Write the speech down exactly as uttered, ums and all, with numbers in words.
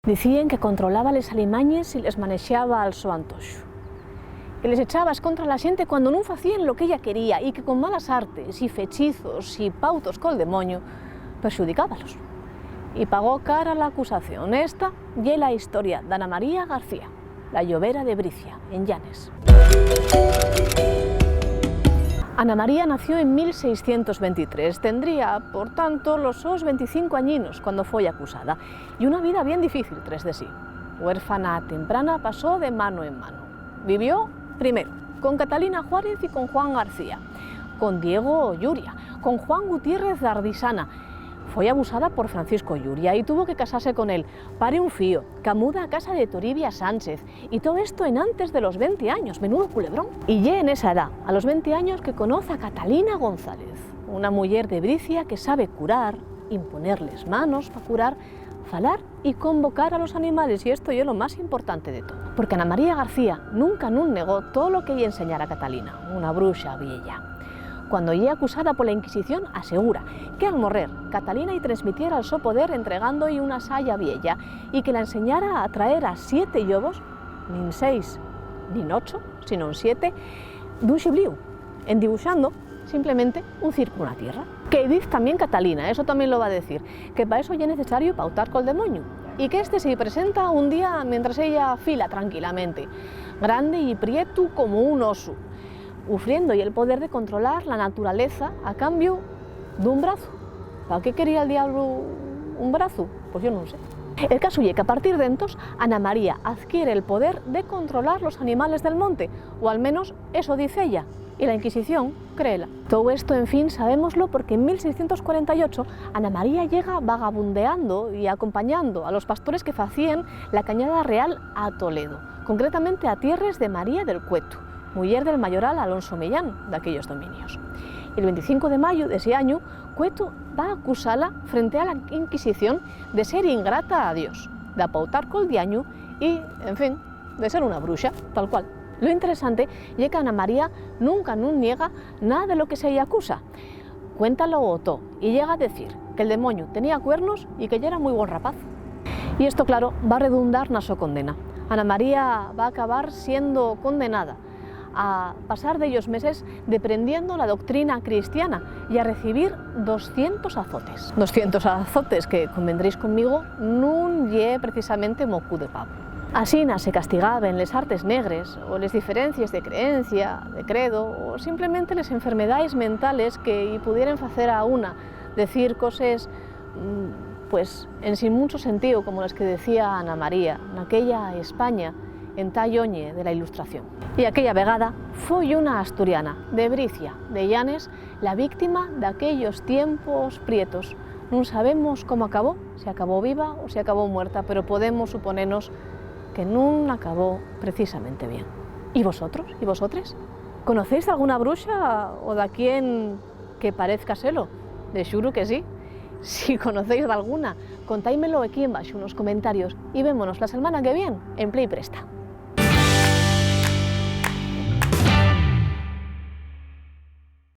Dicíen que controlaba les alimañes y les manexaba al so antoxu, que les echaba escontra la xente cuando nun facíen lo qu'ella quería y que con malas artes y fechizos y pautos col demoñu perxudicábalos. Y pagó cara la acusación. Esta ye la historia d'Ana María García, la llovera de Bricia, en Llanes. Ana María nació en mil seiscientos ventitrés. Tendría, por tanto, los sos venticinco añinos cuando foi acusada. Y una vida bien difícil tres de sí. Huérfana temprana, pasó de mano en mano. Vivió, primero, con Catalina Juárez y con Juan García, con Diego Lluria, con Juan Gutiérrez d'Ardisana. Foi abusada por Francisco Lluria y tuvo que casase con él. Pare un fío, camuda a casa de Toribia Sánchez, y todo esto en antes de los venti años. Menudo culebrón. Y ye en esa edá, a los venti años, que conoz a Catalina González, una muyer de Bricia que sabe curar, imponer les manos pa curar, falar y convocar a los animales, y esto ye lo más importante de todo. Porque Ana María García nunca nun negó todo lo que-y enseñara Catalina, una bruxa vieya. Cuando ye acusada pola Inquisición, asegura que al morrer, Catalina-y transmitiera el so poder entregando-y una saya vieya y que la enseñara a traer a siete llobos, nin seis, nin ocho, sinón siete, d'un xiblíu, endibuxando simplemente un círculu na tierra. Que diz tamién Catalina, eso tamién lo va decir, que pa eso ye necesario pautar col demoñu, y que éste se-y presenta un día mientras ella fila tranquilamente, grande y prietu como un osu, ufriendo-y el poder de controlar la naturaleza a cambiu d'un brazu. Pa qué quería'l diablu un brazu? Pos yo nun sé. El casu ye qu'a partir d'entos, Ana María adquiere el poder de controlar los animales del monte, o al menos eso diz ella, y la Inquisición créela. Tou esto, en fin, sabémoslo porque en mil seiscientos cuarenta y ocho Ana María llega vagabundeando y acompañando a los pastores que facíen la cañada real a Toledo, concretamente a tierres de María del Cuetu, muyer del mayoral Alonso Millán, d'aquellos dominios. Y el venticinco de mayu d'esi añu, Cuetu va acusala frente a la Inquisición de ser ingrata a Dios, d'apautar col diañu y, en fin, de ser una bruxa, tal cual. Lo interesante ye que Ana María nunca nun niega nada de lo que se-y acusa. Cuéntalo too, y llega a decir que'l demoñu tenía cuernos y que yera mui bon rapaz. Y esto, claro, va redundar na so condena. Ana María va acabar siendo condenada a pasar dellos meses deprendiendo la doctrina cristiana y a recibir doscientos azotes. Doscientos azotes que, convendréis conmigo, nun ye precisamente mocu de pavu. Asina se castigaben les artes negres, o les diferencies de creencia, de credo, o simplemente les enfermedaes mentales que-y pudieren facer a una decir coses, mm, pues, ensin muncho sentíu, como les que decía Ana María, naquella España entá lloñe de la Ilustración. Y aquella vegada foi una asturiana, de Bricia, de Llanes, la víctima d'aquellos tiempos prietos. Nun sabemos cómo acabó, si acabó viva o si acabó muerta, pero podemos suponenos que nun acabó precisamente bien. ¿Y vosotros? ¿Y vosotres? ¿Conocéis d'alguna bruxa o d'a quien que parezca selo? De xuru que sí. Si conocéis d'alguna, contáimelo equí embaxo nos comentarios y vémonos la selmana que vien en Play Presta.